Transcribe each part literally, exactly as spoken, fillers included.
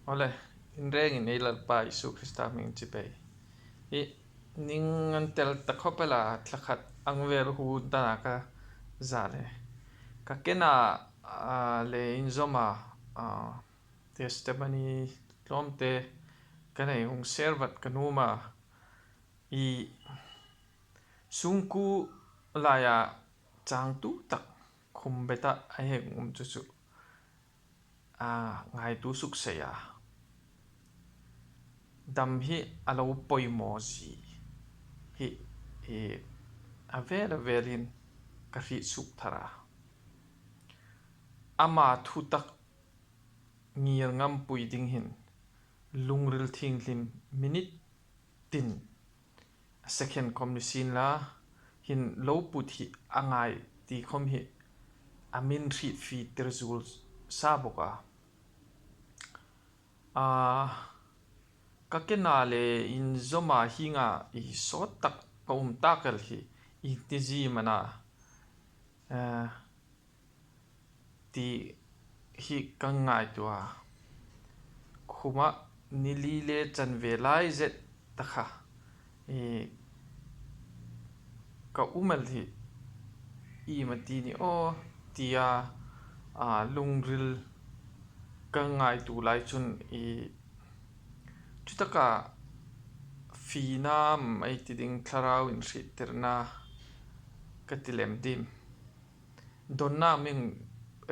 Awle, in rengin ei Lalpa Isu Krista hming chibai. I ning an tel ta khop el a, thla khat ang vel hun ta ka za le. Ka kena, a, le inzawma, a, testimony tlawmte ka nei hung share vat ka nuom a. I sungkuo laia changtu tak khum beta a heng um chu chu a ngaituo suksei a. Dam hi a lo poimaw zie hi, hi a vel a velin ka hriet suk thar a. Ama thutak ngir ngampui ding hin lungril thienghlim minute tin second khom ni sien la hin lo put hi a ngai ti khom hi a min hriet fie tir zuol sa bok a. A, ka kena le inzawma hienga i sawt tak ka um tak el hi i ti zie am a na, eh, ti hi ka ngaituo a. Khuma ni li le chanve lai zet ta kha, i, ka um el hi i ma ti ni aw tia, a, lungril ka ngaituo lai chun i, chutaka fiena am ei ti ding, thlarau inhriettirna ka ti lem dim. Donna min,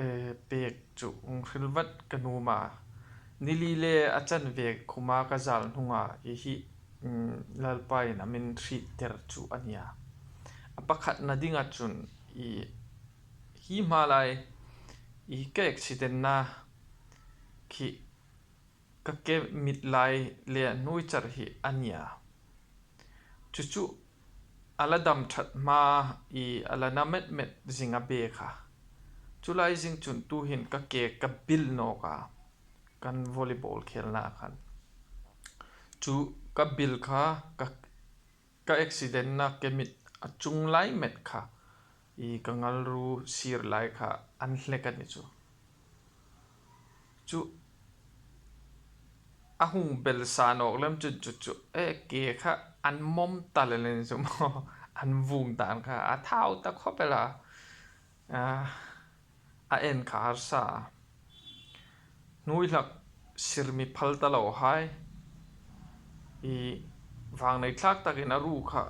eh, pek chu hung hril vat ka nuom a. Ni li le a chanve khuma ka zal hnunga i hi, mm, Lalpa'n a min hriettir chu a nia. A pakhatna dinga chun i hi hma lai i ka accident-na khi ka ke mit lai le hnuoi char hi a nia. Chu chu a la dam ṭhat hma i a la na met met zing a bek a. Chu lai zing chun tuhin ka ke ka bil nawk a, kan volleyball khelna khan. Chu ka bil kha ka ka accident-na ke mit a chung lai met kha i ka ngal ru sir lai kha an hlek a ni chu. Chu a hung bel sa nawk lem chun chu chu, e, ke kha an mawm ta le len chu maw, an vung dan kha a thau ta khop el a. A, a en kha harsa. Hnuoi hlak sir mi phal ta lo hai. I vang nei thlak takin a ru kha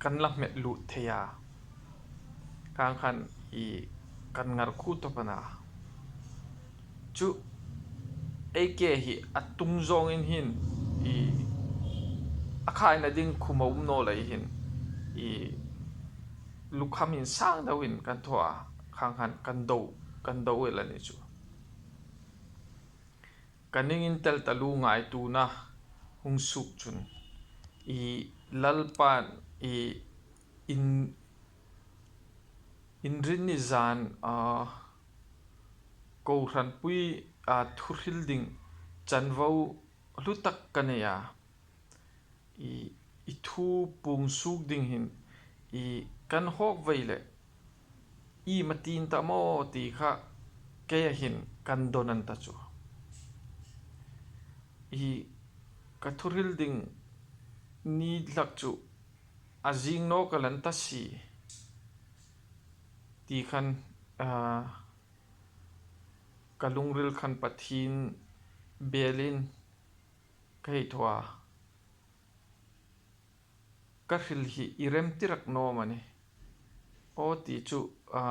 kan la hmet lut thei a. Khang khan i kan ngar khu tawp a na. Chu ei ke hi a tung zawngin hin i a khaina ding khum a um naw lei hin i lukham insang deuin kan thaw a, khang khan kan do, kan do el a ni chu. Ka ning intel taluo ngaituona hung suok chun i Lalpan i in, Inrinni zan, a, kohranpui, a, thuhril ding chanvo hlu tak ka nei a. I, i thu puong suok ding hin i kan hawk vei le i ma tin ta maw ti kha keia hin kan don an ta chu. I ka thuhril ding ni hlak chu a zing nawk a lan ta si ti khan, a, ka lungril khan Pathien belin ka hei thaw a. Ka hril hi i remti rak naw am a ni? Aw ti chu, a,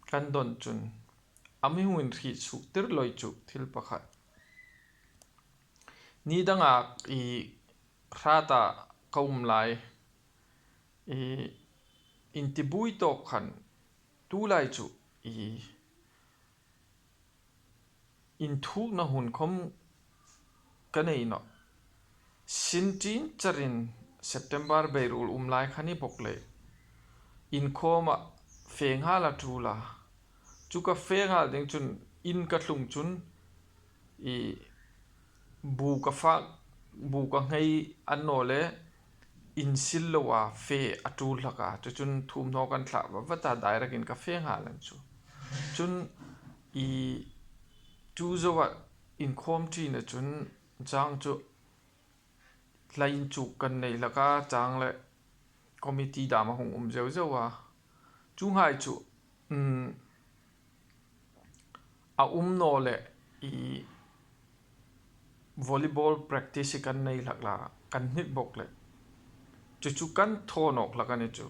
kan don chun a mi hung inhriet suok tir loi chu thil pakhat. Ni danga i hrata ka um lai, i inti buoi tawk khan tu lai chu i inthukna hun khom ka nei nawh. Sin tin charin September beiruol um lai kha ni bok le inkhawma fe nghal a tul a. Chu ka fe nghal ding chun in ka tlung chun i bu ka fak, bu ka nghei a naw le insil loa fe a tul hlak a. Chu chun thum hnaw kan thlah va va ta, direct-in ka fe nghal an chu. Chun i tu zoa inkhawm ṭina chun chang chu hla inchuk kan nei hlak a, chang le committee dam a hung um zeu zeu a. Chuonghai chu, um, a um naw le i volleyball practice kan nei hlak la, kan hnit bawk le. Chu chu kan thaw nawk hlak a ni chu.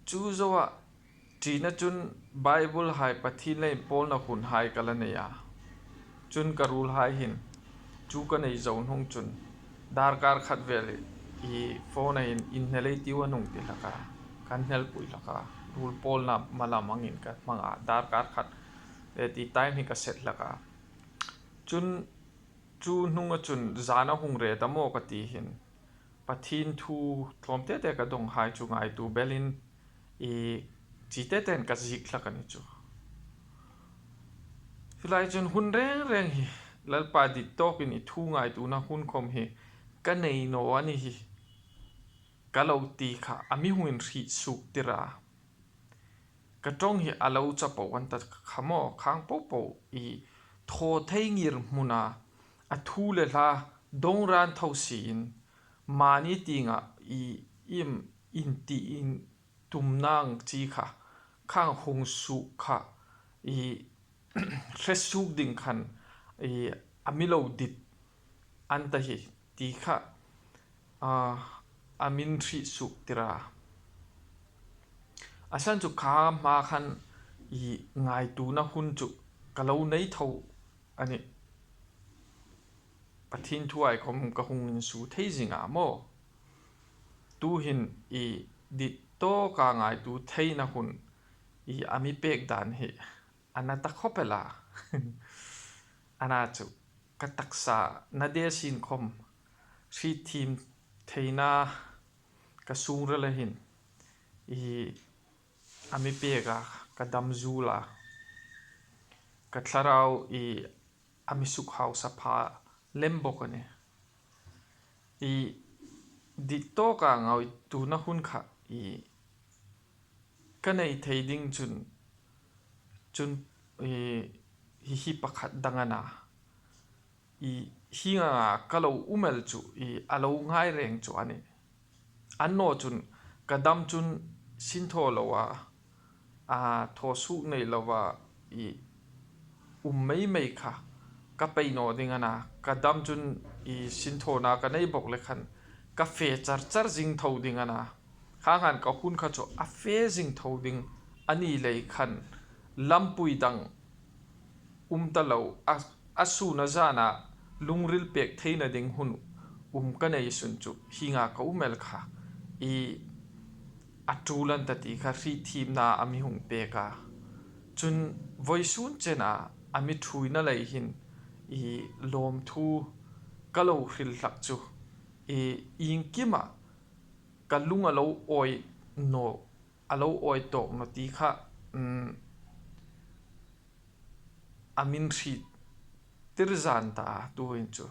Chu zoa ṭina chun Bible hai, Pathien le inpawlna hun hai ka la nei a. Chun ka ruolhai hin chu ka nei zo hnung chun darkar khat vel i phone-a hin inhnel ei tiu an hung ti hlak a. Kan hnelpui hlak a. Ruol pawlna malam angin ka hmang a. Darkar khat le ti time hi ka set hlak a. Chun chu hnunga chun zan a hung re ta maw ka ti hin, Pathien thu tlawmte te ka dawnghai chu ngaituo belin i chi te ten ka ziek hlak a ni chu. Chu lai chun hun reng reng hi Lalpa dit tawkin i thu ngaituona hun khawm hi ka nei naw a ni hi ka lo ti kha a mi hung inhriet suok tir a. Ka ṭawng hi a lo chapo an ta kha maw, khang popo i thaw thei ngir hmuna a thu le hla dawng ran tho siin mani tienga i im inti intum nang chi kha khang hung suok kha i hre suok ding khan i a mi lo dit an ta hi ti kha, a, a mi inhriet suok tir a. A san chu kha hma khan i ngaituona hun chu ka lo nei tho a nih. Pathien thu ai khawm ka hung insuo thei zing a maw. Tuhin i dit tawka ngaituo theina hun i a mi pek dan hi a na ta khawp el a. A na chu ka taksa na de sin khawm hrietthiem theina ka sungrila hin i a mi pek a, ka dam zuol a, ka thlarau i a mi suk hausa pha lem bawk a nih. I dit tawka ngaituona hun kha i ka nei thei ding chun, chun i hi hi pakhat dang a na. I hi nga ka lo um el chu i a lo ngai reng chu a nih. An naw chun ka dam chun sin thaw lo a, a thaw suok nei lova i um mei mei kha ka pei naw ding a na. Ka dam chun i sin thawna ka nei bawk le khan ka fe char char zing tho ding a na. Khang han ka hun kha chu a fe zing tho ding a ni lei khan lampui dang um ta lo, a, a sun a zana lungril pek theina ding hun um ka nei sun chu hi nga ka um el kha i a tul an ta ti kha hriethiemna a mi hung pek a. Chun vawisun chena a mi thuina lei hin i lawmthu ka lo hril hlak chu i iengkima ka lung a lo awi naw, a lo awi tawk naw ti kha, um, a mi inhriet tir zan ta tuhin chu.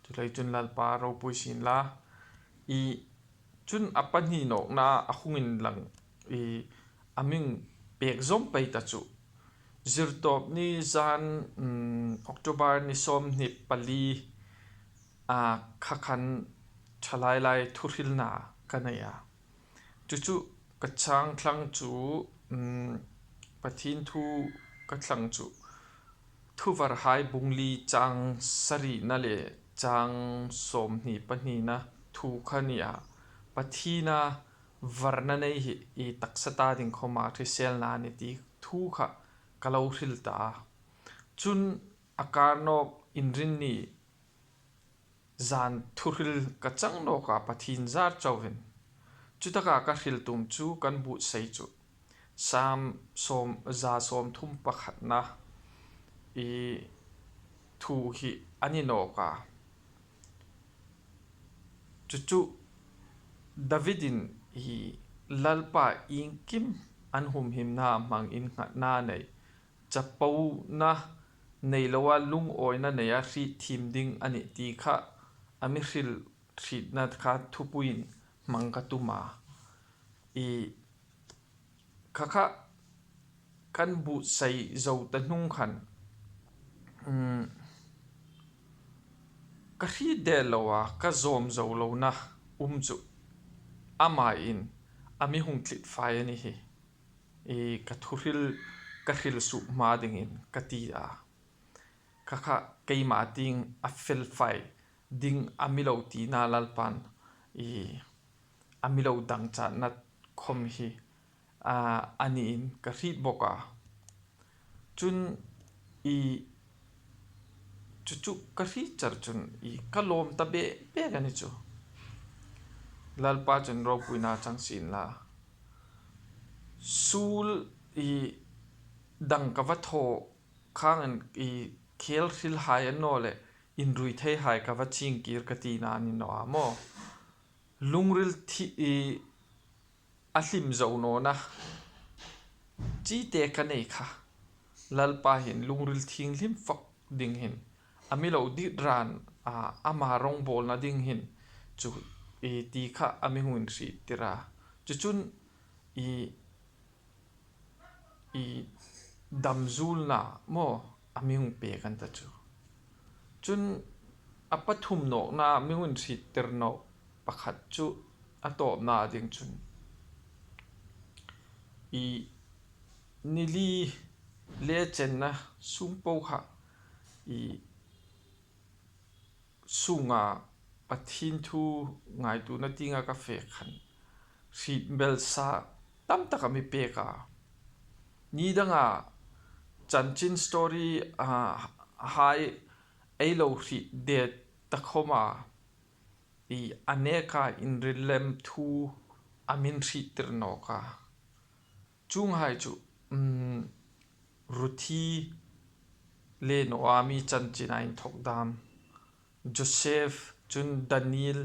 Chuleiin chun Lalpa ropui sien la, i chun a pahni nawkna a hung inlang i a mi pek zawm pei ta chu. Zirtawp ni zan, um, October ni sawmhni pali a kha khan ṭhalailai thuhrilna ka nei a. Chu chu ka chang thlang chu, um, Pathien thu ka thlang chu Thuvarhai bung li chang sarina le chang sawmhni pahnina thu kha ni a. Pathiena varna nei hi i taksa ta ding khawma hriselna ni ti thu kha ka lo hril ta a. Chun a kar nawk Inrinni zan thuhril ka chang nawka Pathien zar chauhin. Chutaka ka hril tum chu kan buotsai chu Sam sawm, za sawmthum pakhatna i thu hi a ni nawk a. Chu chu Davidin i Lalpa iengkim an humhimna hmang innghatna nei, chapona nei loa lungawina neia hrietthiem ding a nih ti kha a mi hril hrietna kha thupuiin hmang ka tum a. I kha kha kan buotsai zo ta hnung khan um, ka hriet der lo a, ka zawm zo lona um chu amain a mi hung tlit fai a ni hi. I ka thuhril ka hril suok hma dingin ka ti a. Kha kha keima tieng a fel fai ding a mi lo tina Lalpan i a mi lo dangchatna khom hi, a, a niin ka hriet bawk a. Chun i chu chu ka hriet char chun i ka lawm ta bek bek a ni chu. Lalpa chun ropuina chang sien la. Suol i dang ka va thaw khang an i khel hril hai an naw le inrui thei hai ka va ching kir ka tina ni naw a maw. Lungril thi i a hlim zo nawna chi te ka nei kha. Lalpa hin lungril thienghlim fak ding hin a mi lo dit ran a, ama rongbawlna ding hin chu i ti kha a mi hung hriettir a. Chu chun i i dam zuolna maw a mi hung pek an ta chu. Chun a pathum nawkna mi hung hriettir naw pakhat chu a tawpna ding chun i ni li le chenna sung po kha i sunga Pathien thu ngaituona tienga ka fe khan hriet belsa tam tak a mi pek a. Ni danga chanchin story, a, hai ei lo hriet det ta khom a, i a neka inril lem thu a min hriettir nawk a. Chuonghai chu, um, Ruthi le Naomi chanchin a inthok dam. Joseph, chun Daniel,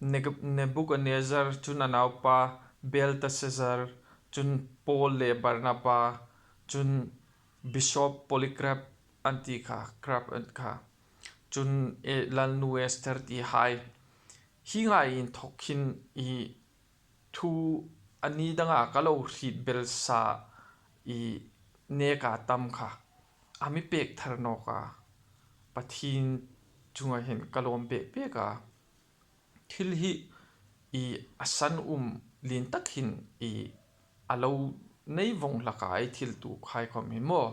Neg-, Nebuchadnezzar, chun a naupa Belteshazzar, chun Paul le Barnaba, chun Bishop Polycarp an ti kha, Crab an kha. Chun e, Lalnu Esther ti hai. Hi ngai inthok hin i thu a ni danga ka lo hriet belsa i neka tam kha a mi pek thar nawk a. Pathien chunga hin ka lawm bek bek a. Thil hi i a san um lien tak hin i a lo nei vong hlak a, ei thil tuok hai khom hi maw.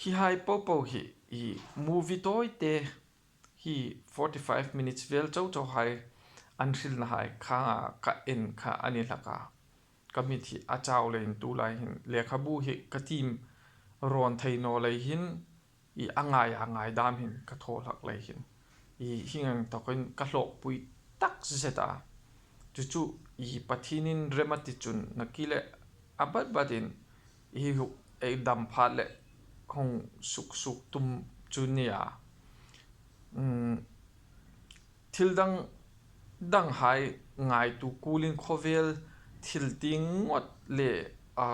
Hi hai po po hi i movie tawi te hi forty five minutes vel chau chau hai an hrilna hai khanga ka en kha a ni hlak a. Ka mit hi a chau leiin tu lai hin lekhabu hi ka tiem rawn thei naw lei hin i a ngai a ngai dam hin ka thaw hlak lei hin i hieng ang takin ka hlawkpui tak zet a. Chu chu i Pathienin rem a ti chun nakie le a bat batin i hu-, ei dam phat le hung suk suk tum chu nia. Um, thil dang, dang hai ngaitu kulin khawvel thil tieng ngawt le, a,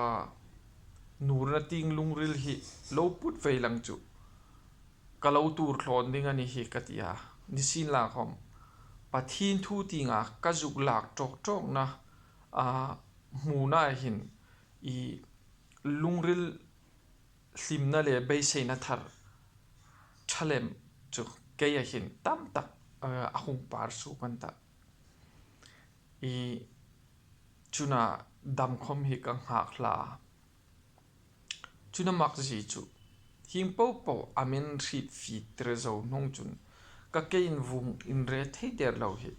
nurna tieng lungril hi lo put vei lang chu ka lo tuor thlawn ding a ni hi ka ti a. Nisienlakhom Pathien thu tienga ka zuk lak tawk tawkna, a, hmuna hin i lungril hlimna le beiseina thar ṭha lem chu keia hin tam tak, eh, a hung par suok an ta. I chuna dam khom hi ka nghak hlak a. Chuna mak zie chu hieng po po a min hriet fie tir zo hnung chun ka ke invung inre thei der lo hi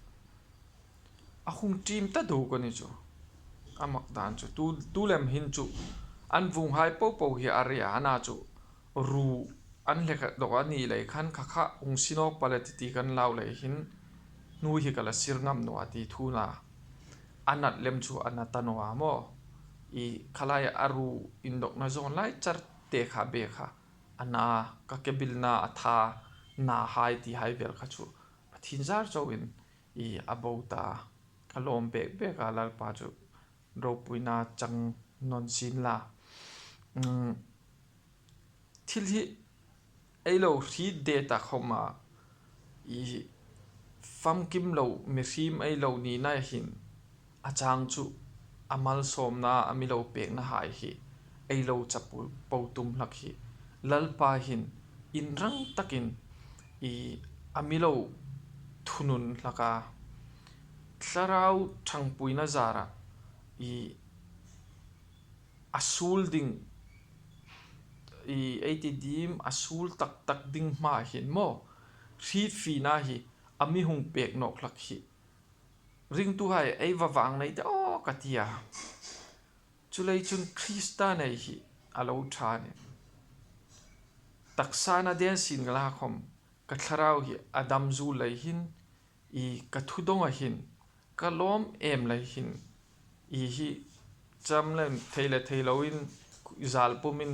a hung ṭim ta duk a ni chu. A mak dan chu tu, tu lem hin chu an vung hai po po hi a ri a, ana chu ru an hlek dawk a ni lei khan kha kha hung si nawk pal a ti ti kan lau lei hin hnuoi hi ka la sir ngam naw a ti thu a na. A nat lem chu a na ta naw a maw. I khalai a ru indawkna zawn lai char te kha be kha a na, ka ke bilna a tha na hai ti hai vel kha chu Pathien zar chauin i a bo ta. Ka lawm bek bek a, Lalpa chu ropuina chang nawn sien la. Um, thil hi ei lo hriet det ta khom a, i famkim lo mihriem ei lo nina hin a chang chu a malsawmna a mi lo pekna hai hi ei lo chapo tum hlak hi Lalpa hin inrang takin i a mi lo thunun hlak a, thlarau ṭhangpuina zara i a suol ding, i ei ti diem, a suol tak tak ding hma hin maw, hriet fina hi a mi hung pek nawk hlak hi ringtuhai ei va vang nei ta aw ka ti a. Chuleiin chun Krista nei hi a lo ṭha a nih. Taksa na den sin ka la khom, ka thlarau hi a dam zu lei hin, i ka thu dong a hin, ka lawm em lei hin, i hi cham lem thei le thei loin zal pumin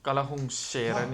ka la hung share a nih.